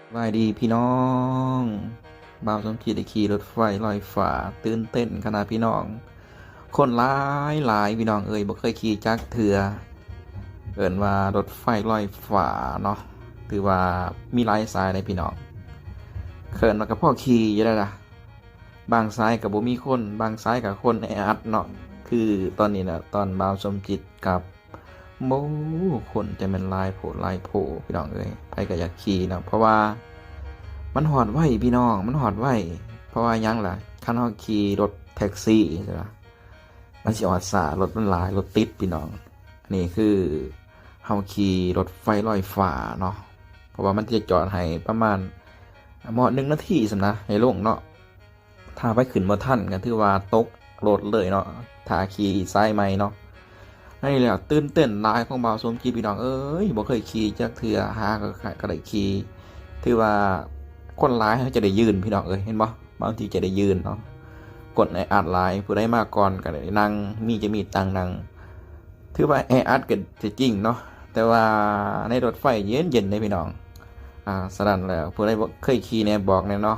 ສະບາຍດີພີ່ນ້ອງ, ບ່າວສົມຈິດໄດ້ຂີ່ລົດໄຟລອຍຟ້າ, ຕື່ນເຕັ້ນຂະໜາດພີ່ນ້ອງ. ຄົນຫຼາຍໆ ພີ່ນ້ອງເອີຍ, ບໍ່ເຄີຍຂີ່ຈັກເທື່ອ. ເອີ້ນວ່າລົດໄຟລອຍຟ້າເນາະ, ຖືວ່າມີຫຼາຍສາຍເດ້ພີ່ນ້ອງ. ເອີ້ນວ່າກໍພໍຂີ່ຢູ່ໄດ໋ລະ, ບາງສາຍກໍບໍ່ມີຄົນ, ບາງສາຍກໍຄົນແອອັດເນາະ. ຄືຕອນນີ້ນະ, ຕອນບ່າວສົມຈິດກັບ ໂອ້ ຄົນຈະແມ່ນຫຼາຍໂພດຫຼາຍໂພ ພີ່ນ້ອງເອີຍ, ໃຜກໍຢາກຂີ່ເນາະ ເພາະວ່າມັນຮອດໄວພີ່ນ້ອງ, ມັນຮອດໄວ. ເພາະວ່າຫຍັງລະ? ຄັນເຮົາຂີ່ລົດແທັກຊີ ມັນຊິຮອດຊ້າ, ລົດມັນຫຼາຍ, ລົດຕິດພີ່ນ້ອງ. ອັນນີ້ຄືເຮົາຂີ່ລົດໄຟລອຍຟ້າເນາະ, ເພາະວ່າມັນຈະຈອດໃຫ້ປະມານເໝາະໜຶ່ງນາທີຊັ້ນນະ ໃຫ້ລົງເນາະ. ຖ້າໃຜຂຶ້ນບໍ່ທັນກໍຖືວ່າຕົກລົດເລີຍເນາະ, ຖ້າຂີ່ສາຍໃໝ່ເນາະ. ອັນນີ້ແຫຼະ ຕື່ນເຕັ້ນຫຼາຍຂອງບ່າວສົມຈິດ ພີ່ນ້ອງເອີຍ, ບໍ່ເຄີຍຂີ່ຈັກເທື່ອ, ຫາກໍ ກໍໄດ້ຂີ່. ຖືວ່າຄົນຫຼາຍ ເຮົາຈະໄດ້ຢືນ ພີ່ນ້ອງເອີຍ, ເຫັນບໍ່? ບາງທີຈະໄດ້ຢືນເນາະ, ຄົນແອອັດຫຼາຍ, ຜູ້ໃດມາກ່ອນກໍໄດ້ນັ່ງ, ມີ ຈະມີຕັ່ງນັ່ງ. ຖືວ່າແອອັດກໍຈະຈິງເນາະ, ແຕ່ວ່າໃນລົດໄຟເຢັນໆເດ້ພີ່ນ້ອງ. ອາ ສະນັ້ນແລ້ວ ຜູ້ໃດບໍ່ເຄີຍຂີ່ແດ່ ບອກແດ່ເນາະ.